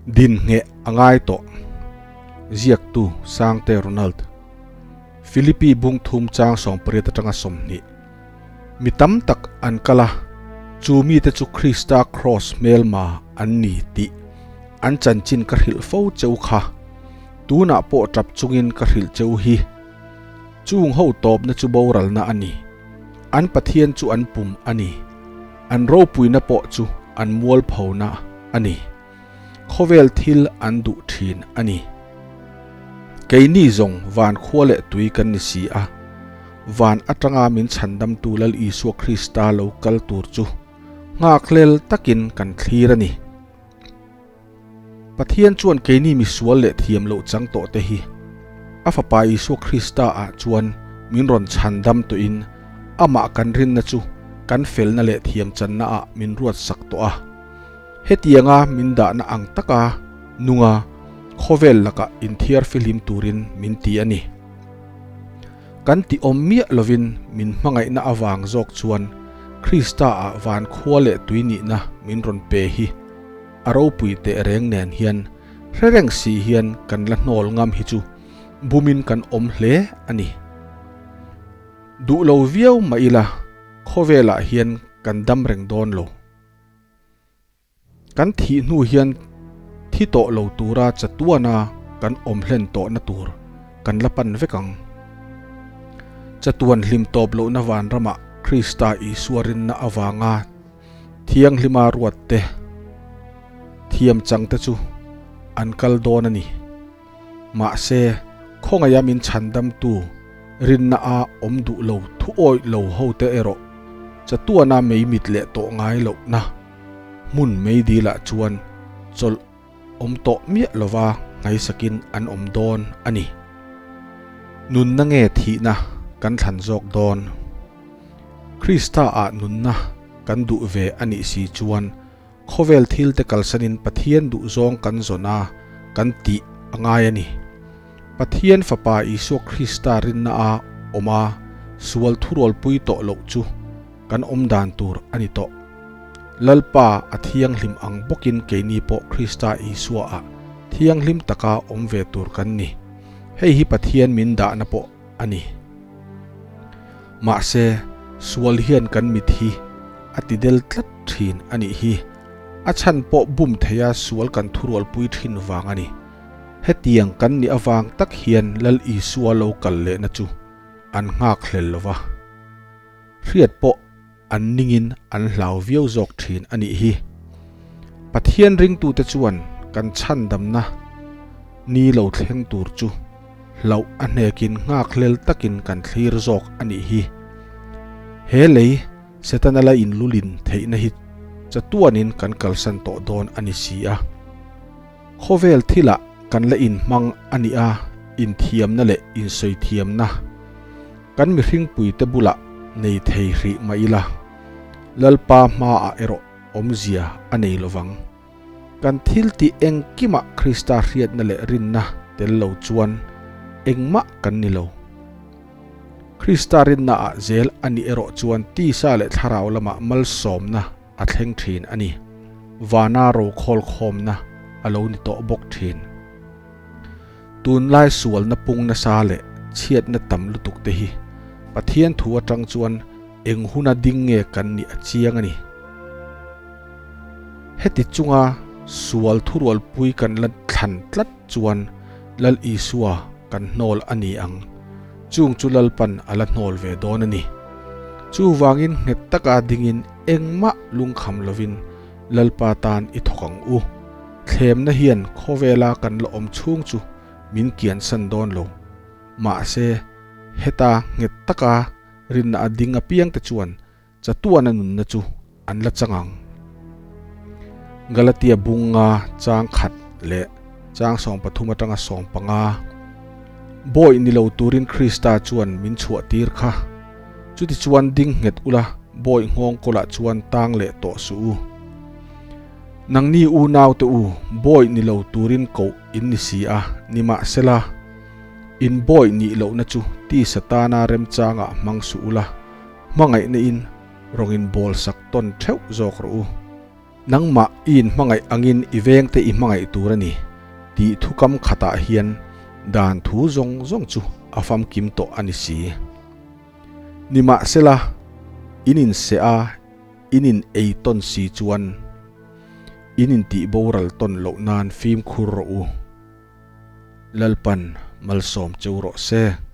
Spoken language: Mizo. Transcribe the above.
Din ngheh a ngai tawh. Ziaktu, Sangte Ronald. Philippi bung thum chang 80 atanga 20. Mi tam tak an kal a, chu mite chu Krista Kraws hmelma an ni tih an chanchin ka hrilh fo cheu kha. Tunah pawh tap chungin ka hrilh cheu hi. Chung ho tawpna chu boralna a ni. An Pathian chu an pum a ni. An ropuina pawh chu an mualphona a ni. Khawvel thil an duh thin a ni. Keini zawng van khua leh tui kan ni si a, van atanga min chhandamtu Lal Isua Krista lo kal tur chu nghakhlel takin kan thlir a ni. Pathian chuan keini misual leh thiam loh chang tawh te hi a Fapa Isua Krista ah chuan min rawn chhandam tawhin amah kan rinna chu kan felna leh thiamchanna ah min ruatsak tawh a. Hetianga min dahna ang taka nunga khawvel lakah inthiar fihlim turin min ti a ni. Kan ti awm miah lovin min hmangaihna avang zawk chuan Krista-ah van khua leh tui nihna min rawn pe hi a ropui teh reng nen hian hre reng si hian kan la hnawl ngam hi chu bumin kan awm hle a ni. Duh lo viau mah ila khawvelah hian kan dam reng dawn lo. Kan thih hnu hian thi tawh lo tura chatuana kan awm hlen tawhna tur kan la pan vek ang. Chatuan hlim tawp lohna vanramah Krista Isua rinna avanga thianghlima ruatte thiam changte chu an kal dawn a ni. Mahse, khawngaia min chhandamtu rinna a awm duh lo thu awih lo hote erawh chatuana mei mit leh tawh ngai lohna hmun meidilah chuan chawlh awm tawh miah lova nghaisakin an awm dawn a ni. Nunna nge thihna kan thlan zawk dawn? Krista-ah nunna kan duh ve a nih si chuan Khawvel thil te kalsanin Pathian duhzawng kan zawn a, kan tih a ngai a ni. Pathian Fapa Isua Krista rinna a awm a, sual thurualpui tawh loh chu kan awm dan tur a ni tawh. Lalpa a thianghlim ang bawkin keini pawh Krista Isua ah thianghlim taka awm ve tur kan ni. Hei hi Pathian min dahna pawh a ni. Mahse, sual hian kan mit hi a ti del tlat thin a nih hi. A chhan pawh bum theia sual kan thurualpui thin vang a ni. Hetiang kan nih avang tak hian Lal Isua lo kal lehna chu an nghak hlel lo va. Hriat pawh an ningin an hlau viau zawk thin a nih hi. Pathian ringtute chuan kan chhandamna ni lo thleng tur chu hlauh a hnekin nghakhlel takin kan thlir zawk a nih hi. He lei Setana la inlulin theihna hi chatuanin kan kalsan tawh dawn a ni si a. Khawvel thilah kan la inhmang a nih a, inthiamna leh insawithiamna kan mihringpuite bulah nei thei hrih mah ila, Lalpa hmaah erawh awmzia a nei lovang. Kan thil tih engkimah Krista hriatna leh rinna tel lo chuan engmah kan ni lo. Krista rinnaah zel a nih erawh chuan tisa leh thlarau lamah malsawmna a thleng thin a ni. Vana rokhawl khawmna a lo ni tawh bawk thin. Tunlai sualna pung nasa leh chhiatna tam lutuk te hi Pathian thu atang chuan eng huna ding nge kan nih a chiang a ni. Heti chunga sual thurualpui kan la thlan tlat chuan Lal Isua kan hnawl a ni ang. Chung chu Lalpan a la hnawl ve dawn a ni. Chuvangin nghet taka dingin engmah lungkham lovin Lalpa tan i thawk ang u. Thlemna hian khawvela kan la awm chhung chu min kiansan dawn lo. Mahse, heta nghet taka rinna a ding apiangte chuan chatuana nunna chu an la chang ang. Galatia bunga chang khat leh chang 13 atanga 15. Bawi ni lo turin Krista chuan min chhuah tir kha. Chuti chuan ding nghet ula bawi nghawng kawlah chuan tang leh tawh suh u. Nangni unau te u, bawi ni lo turin koh in ni si a, nimahsela, in bawi nih lohna chu ti Satana remchangah hmang suh ula, hmangaihna in rawng in bawl sak tawn theuh zawk rawh u. Nangmah i inhmangaih angin i vengte i hmangaih tur a ni tih thukam khatah hian dan thu zawng zawng chu a famkim tawh a ni si. Nimahsela, in inseh a, in in ei tawn si chuan in intih boral tawn loh nan fimkhur rawh u. Lalpan malsawm cheu rawh se.